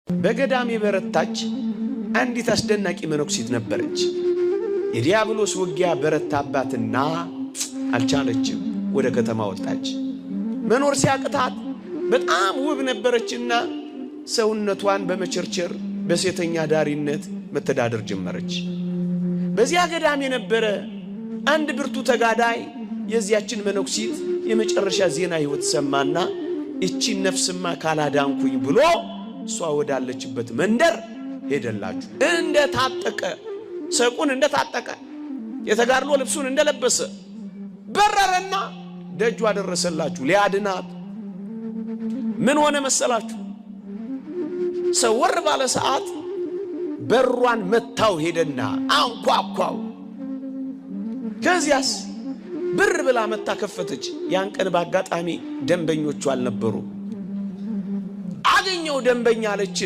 በገዳም የበረታች አንዲት አስደናቂ መነኩሲት ነበረች። የዲያብሎስ ውጊያ በረታባትና አልቻለችም። ወደ ከተማ ወጣች። መኖር ሲያቅታት በጣም ውብ ነበረችና ሰውነቷን በመቸርቸር በሴተኛ ዳሪነት መተዳደር ጀመረች። በዚያ ገዳም የነበረ አንድ ብርቱ ተጋዳይ የዚያችን መነኩሲት የመጨረሻ ዜና ሕይወት ሰማና እቺን ነፍስማ ካላዳንኩኝ ብሎ እሷ ወዳለችበት መንደር ሄደላችሁ። እንደ ታጠቀ ሰቁን እንደ ታጠቀ የተጋድሎ ልብሱን እንደለበሰ በረረና ደጁ አደረሰላችሁ ሊያድናት። ምን ሆነ መሰላችሁ? ሰወር ባለ ሰዓት በሯን መታው ሄደና አንኳኳው። ከዚያስ ብር ብላ መታ ከፈተች። ያን ቀን በአጋጣሚ ደንበኞቹ አልነበሩ። አገኘው ደንበኛ አለች።